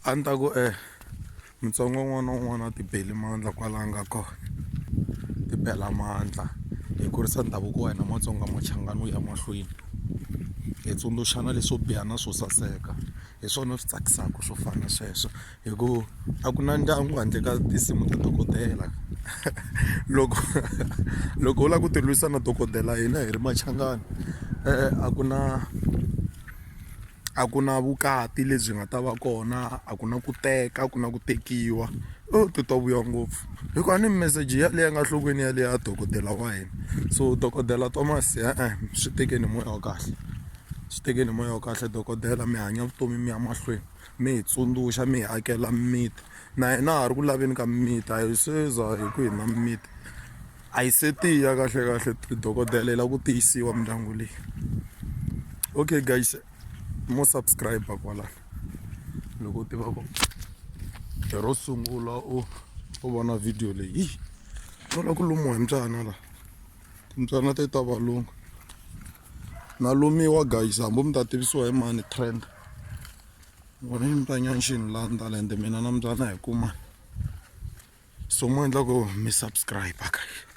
A ni ta ku Mutsonga un'wana na un'wana a ti beli mandla kwala a nga kona ti bela mandla hi kurisa ndhavuko wa hina Matsonga Machangani wu ya mahlweni hi tsundzuxana leswo biha na swo saseka hi swona swi tsakisaka swo fana na sweswo hi ku a ku na ndyangu handle ka tinsimu ta dokodela loko loko u lava ku ti lwisa na dokodela hina hi ri Machangani a ku na a ku na vukati lebyi nga ta va kona a ku na ku teka a ku na ku tekiwa o ti ta vuya ngopfu hikuva ni meseji yaleyo nga nhlokweni yaleyo ya dokodela wa hina so dokodela Thomas e-e swi tekeni hi moya wa kahle swi tekeni hi moya wa kahle dokodela mi hanya vutomi mi ya mahlweni mi hi tsundzuxa mi hi akela mimiti na hina ha ri ku laveni ka mimiti a hi se za hi ku hi na mimiti a yi se tiya kahle kahle dokodela yi lava ku tiyisiwa mindyangu leyi okay guys mo subscribe kwalano loko u tiva ku hi ro sungula u u vona video leyi no lava ku lumiwa hi mbyana la timbyana ti ta valungu na lumiwa guys hambi mi ta tivisiwa hi mani trend vona yi mbyanyana xini landza ende mina na mbyana hi kuma so mo endla ku mi subscribe guys.